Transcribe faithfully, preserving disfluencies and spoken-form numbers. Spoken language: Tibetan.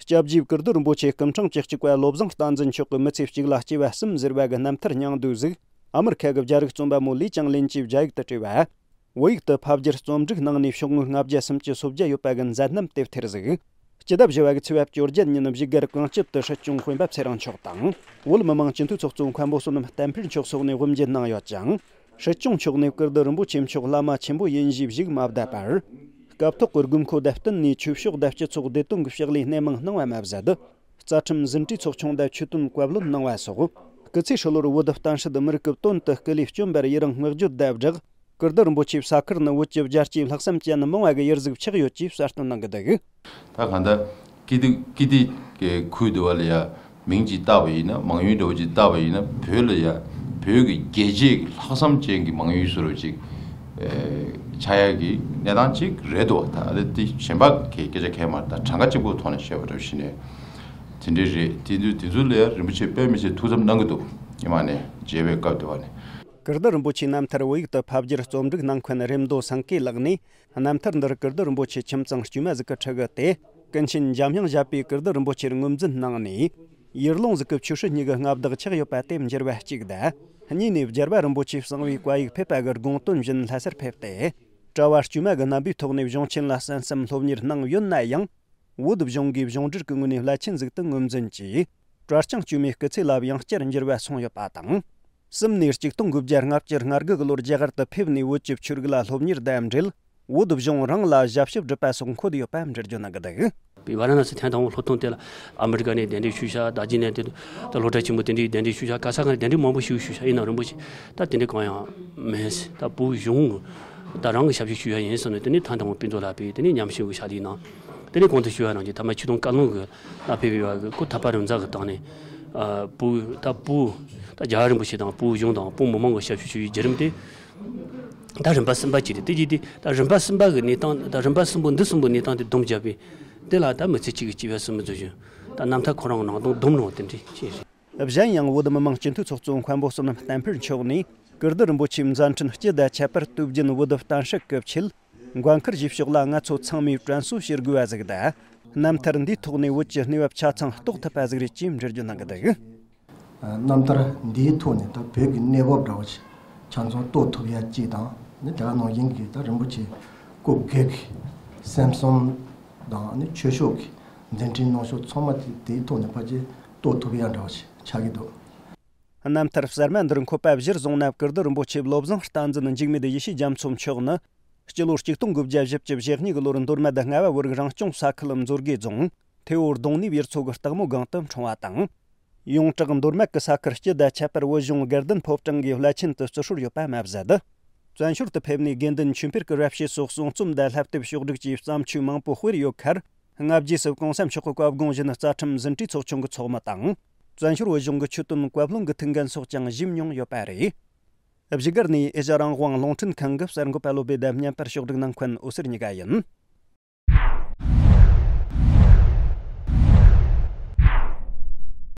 སྐྱབས་རྗེ་ཀིརྟི་རིན་པོ་ཆེ་སྐུ་ཕྲེང་བཅུ་གཅིག་པ་བློ་བཟང་བསྟན་འཛིན་མཆོག་གིས་མི་ཚེ་གཅིག་ལ་སྐྱེ་བ་གསུམ་ཟེར་བ་གི་རྣམ་ཐར་སྙིང་བསྡུས་ཟིག་ཨ་མི་རི་ཁ་གི་རྒྱ་རིགས་རྩོམ་པ་མོ་ལི་ཅང་ལིན་གྱིས་བརྒྱ་ཡིག་ཏུ་བྲིས་པ། བོད་ཡིག་ཏུ་ཕབ་བསྒྱུར་རྩོམ་སྒྲིག་གནང་ནས་ཤོག་ངོས་ལྔ་བརྒྱ་སུམ་ཅུ་སོ་བརྒྱད་ཡོད་པ་གི་མཛད་རྣམ་དེབ་ཐེར་ཟིག་སྤྱི་ཟླ་བཞི་བ་གི་ཚེས་པ་བཅོ་བརྒྱད་ཉིན་བཞུགས་སྒར་གངས་སྐྱིད་དུ་སྲིད་སྐྱོང་དཔོན་པོ་ཚེ་རིང་མཆོག་དང་། བོད་མི་མང་སྤྱི་འཐུས་ཚོགས་གཙོ་མཁན་པོ་བསོད་ནམས་བསྟན་འཕེལ་མཆོག་སོགས་ནས་དབུ་འབྱེད་གནང་ཡོད་ཅིང་། སྲིད་སྐྱོང་མཆོག་ནས་ཀིརྟི་རིན་པོ་ཆེ་མཆོག་བླ་མ་ཆེན་པོ་ཡིན་ཞེས་བཞུགས་མ་བསྡད་པར། སྐབས་ཐོག་གི་དགོས་མཁོ་དང་བསྟུན་ནས་ཆོས་ཕྱོགས་དང་སྤྱི་ཚོགས་བདེ་དོན་གྱི་ཕྱག་ལས་སྣེ་མང་གནང་བ་མ་ཟད། རྩ་ཁྲིམས་ཟིན་བྲིས་ཚོགས་ཆུང་དང་ཆོད་དོན་བཀའ་བློན་གནང་བ་སོགས། སྐུ་ཚེ་ཧྲིལ་བོར་བོད་བསྟན་སྲིད་མི་རིགས་ཀྱི་དོན་དུ་སྐུ་ལས་བསྐྱོན་པར་ཡི་རང་བསྔགས་བརྗོད་དང་སྦྲགས། ཀིརྟི་རིན་པོ་ཆེའི་ས་ཁུལ་ནི་བོད་ཀྱི་རྒྱལ་གཅེས་ལྷག་བསམ་ཅན་མང་བ་གི་ཡུལ་ཟིག་ཆགས་ཡོད་ཅེས་གསལ་སྟོན་གནང་གི་འདུག་ད་གང་ལྟར་ཀིརྟི་ཀིརྟི་གི་ཁུལ་དུ་བ་ལ་ཡ་མིང་ཅིག་བཏགས་པ་ཡིན་ན། མང་ཡུལ་འདྲ་བོ་ཅིག་བཏགས་པ་ཡིན་ན། བོད་ལ་ཡ་བོད་ཀྱི་རྒྱལ་གཅེས་ཀྱི་ལྷག་བསམ་ཅན་གྱི་མང་ཡུལ་བཟོ་འདྲ་ཅིག་ཆགས་ཡ་གི་གནས་སྟངས་ཅིག་རེད་འདུག་ད་ལྟ་དེ་གཞན་པ་གི་སྐད་ཆ་གང་ཡང་མ་རེད། ད་གྲངས་ཀ་གཅིག་པོའི་ཐོག་ནས་བཤད་པ་འདྲ་བོ་ཞིག་ནས་དེ་འདྲའི་རེད། དེ་དུས་དེ་ཚོ་ལ་ཡ་རིན་པོ་ཆེ་དཔེ་མི་སྲིད་ཐུགས་བསམ་གནང་གི་འདུག་སྔོན་མ་ནས་མཇལ་བའི་སྐབས་དེ་བ་ནས། ཀིརྟི་རིན་པོ་ཆེའི་རྣམ་ཐར་བོད་ཡིག་ཏུ་ཕབ་བསྒྱུར་རྩོམ་སྒྲིག་གནང་མཁན་རེམ་མདོ་སེང་གེ་ལགས་ནས། རྣམ་ཐར་འདིར་ཀིརྟི་རིན་པོ་ཆེ་ཁྱིམ་ཚང་དཀྱུས་མ་ཟིག་གི་ཕྲུ་གུ་སྟེ། ཀུན་མཁྱེན་འཇམ་དབྱངས་བཞད་པས་ཀིརྟི་རིན་པོ་ཆེར་ངོས་འཛིན་གནང་ནས། ཡུལ་ལུང་ཟིག་གི་ཆོས་སྲིད་གཉིས་ཀྱི་མངའ་བདག་ཆགས་ཡོད་པ་དེ་འགྱུར་བ་གཅིག་དང་། གཉིས་ནས་རྒྱལ་བ་རིན་པོ་ཆེ་གསང་བའི་བཀའ་ཡིག་ཕེབས་པ་གི་དགོངས་དོན་བཞིན་ལྷ་སར་ཕེབས་ཏེ། གྲྭ་བ་དཀྱུས་མ་གི་རྣམ་པའི་ཐོག་ནས་གཞུང་ཆེན་ལ་གསན་བསམ་སློབ་གཉེར་གནང་ཡོད་ན་ཡང་། བོད་གཞུང་གིས་གཞུང་འབྲེལ་གྱི་ངོས་ནས་བླ་ཆེན་ཟིག་ཏུ་ངོས་འཛིན་གྱིས། གྲྭ་རྐྱང་དཀྱུས་མའི་སྐུ་ཚེ་ལ་ཡང་བསྐྱར་འགྱུར་བ་སོང་ཡོད་པ་དང་། གསུམ་ནས་གཅིག་སྟོང་དགུ་བརྒྱ་ལྔ་བཅུ་ང་དགུ་གི་ལོར་རྒྱ་གར་དུ་ཕེབས་ནས་བོད་ཀྱི་ཆོས་རིག་ལ་སློབ་གཉེར་དང་འབྲེལ། བོད་གཞུང་རང་ལ་ཞབས་ཞུ་སྒྲུབ་པ་སོགས་འཁོད་ཡོད་པ་འགྲེལ་བརྗོད་གནང་གི་འདུག་པའི་ཝཱ་ར་ཎ་སི་ཐེངས་དང་པོ་སློབ་ཐོན་དེ་ལ་ཨ་མི་རི་ཀ་ནས་གདན་འདྲེན་ཞུས་ཤག་རྡོ་རྗེ་གདན་དེ་དང་སློབ་གྲྭ་ཆེན་མོ་དེ་འདྲའི་གདན་འདྲེན་ཞུས་ཤག་ག་ས་ག་ནས་གདན་འདྲེན་མང་པོ་ཞིག་ཞུས་ཤག་ཡིན་ནའང་རིན་པོ་ཆེ་ད་དེ་འདྲའི་གང་ཡང་མེད། ད་བོད་གཞུང་ད་རང་གི་ཞབས་ཞུ་ཞུ་ཡ་ཡིན་ཟེར་ནས། དེ་ནས་ཐེངས་དང་པོ་དཔེ་མཛོད་ལ་ཕེབས། དེ་ནས་ཉམས་ཞིབ་གི་ཕྱག་ལས་གནང་། དེ་ནས་གོང་དུ་ཞུས་པ་ནང་བཞིན་ཐ་མ་ཆོས་དུང་བཀའ་བློན་གྱི་ལ་ཕེབས་པའི་བར་གྱི་སྐུ་ཐག་པ་རིམ་འཛེགས་ཀྱི་སྟེང་ནས། ཨ། བོད་ད་བོད་ད་རྒྱལ་བ་རིན་པོ་ཆེ་དང་བོད་གཞུང་དང་བོད་མི་མང་གི་ཞབས་ཞུ་ཞུ་བའི་བརྒྱུད་རིམ་དེ། ད་རིམ་པ་གསུམ་པ་ཅིག་རེད། དེ་རྗེས་དེ་ད་རིམ་པ་གསུམ་པ་གི་གནས་སྟངས། ད་རིམ་པ་གསུམ་པོ་འདི་གསུམ་པོའི་གནས་སྟངས་དེ་སྡོམ་བརྒྱབ་པས། དེ་ལ་ད་མི་ཚེ་གཅིག་གི་སྐྱེ་བ་གསུམ་པོ་འཛུལ་བཞིན། ད་རྣམ་ཐར་ཁོ་རང་ནང་དོན་སྡོམ་རུང་དེ་འདྲ་ཞིག་རེད། གཞན་ཡང་བོད་མི་མང་སྤྱི་འཐུས་ཚོགས་གཙོ་མཁན་པོ་བསོད་ནམས་བསྟན་འཕེལ་མཆོག་ནས། ཀིརྟི་རིན་པོ་ཆེའི་མཛད་འཕྲིན་སྤྱི་དང་ཁྱད་པར་སྟོབས་ལྡན་བོད་བསྟན་སྲིད་ཀྱི་ཆེད། མགོན་ཁུར་བཞེས་ཕྱོགས་ལ་ང་ཚོ་ཚང་མས་དྲན་གསོ་བྱེད་དགོས་པ་ཟིག་དང་། རྣམ་ཐར་འདིའི་ཐོག་ནས་བོད་ཀྱི་གནས་བབ་ཆ་ཚང་རྟོགས་ཐུབ་པ་ཟིག་རེད་ཅེས་འགྲེལ་བརྗོད་གནང་གི་འདུག་རྣམ་ཐར་འདིའི་ཐོག་ནས་ད་བོད་ཀྱི་གནས་བབ་འདྲ་བོ་ཆ་ཚང་རྟོགས་ཐུབ་ཡ་གཅིག་དང་། ནི་དེ་ག་ནང་བཞིན་གྱི་ད་རིན་པོ་ཆེ་སྐུ་སྒེར་གྱི་སེམས་གསུམ་དང་། ནི་ཆོས་ཕྱོགས་ཀྱི་མཛད་འཕྲིན་གནང་ཕྱོགས་ཚང་མ་དེ་དེའི་ཐོག་ནས་ཕལ་ཆེར་རྟོགས་ཐུབ་ཡ་འདྲ་བོ་ཆགས་ཀྱི་འདུག་རྣམ་ཐར་གསར་མ་འདིར་འཁོད་པ་གཞིར་བཟུང་ན། ཀིརྟི་རིན་པོ་ཆེ་བློ་བཟང་བསྟན་འཛིན་འཇིགས་མེད་ཡེ་ཤེས་རྒྱ་མཚོ་མཆོག་ནི། སྤྱི་ལོ་གཅིག་སྟོང་དགུ་བརྒྱ་བཞི་བཅུ་ཞེ་གཉིས་གི་ལོར་མདོ་སྨད་རྔ་བ་བོད་རིགས་རང་སྐྱོང་ས་ཁུལ་མཛོད་དགེ་རྫོང་ཐེ་བོ་རྡུང་ནེབ་ཡུལ་ཚོ་གི་སྟག་མོ་སྒང་དུ་འཁྲུངས་པ་དང་། ཡོངས་གྲགས་མདོ་སྨད་ཀྱི་ས་ཁུལ་སྤྱི་དང་ཁྱད་པར་བོད་གཞུང་དགའ་ལྡན་ཕོ་བྲང་གི་བླ་ཆེན་དུ་བརྩི་སྲོལ་ཡོད་པ་མ་ཟད། བཙན་བྱོལ་དུ་ཕེབས་ནས་དགེ་འདུན་ཆོས་འཕེལ་གྱི་རབ་བྱེད་སོགས་གསུང་རྩོམ་དང་བསླབ་དེབ་ཕྱོགས་བསྒྲིགས་ཀྱི་བརྩམས་ཆོས་མང་པོ་སྤེལ་ཡོད་ཁར། སྔ་རྗེས་སུ་གོང་ས་མཆོག་གི་བཀའ་དགོངས་བཞིན་རྩ་ཁྲིམས་ཟིན་བྲིས་ཚོགས་ཆུང་གི་ཚོགས་མི་དང་། བཙན་བྱོལ་བོད་གཞུང་གི་ཆོས་དོན་བཀའ་བློན་གྱི་ཐུགས་འགན་སོགས་ཀྱང་བཞེས་མྱོང་ཡོད་པ་རེད། བཞུགས་སྒར་ནས་ཨེ་ཤ་རང་དབང་རླུང་འཕྲིན་ཁང་གི་གསར་འགོད་པ་བློ་བདེ་དང་མཉམ་པར་ཕྱོགས་བསྒྲིགས་གནང་མཁན་འོད་ཟེར་གཉིས་ཀ་ཡིན།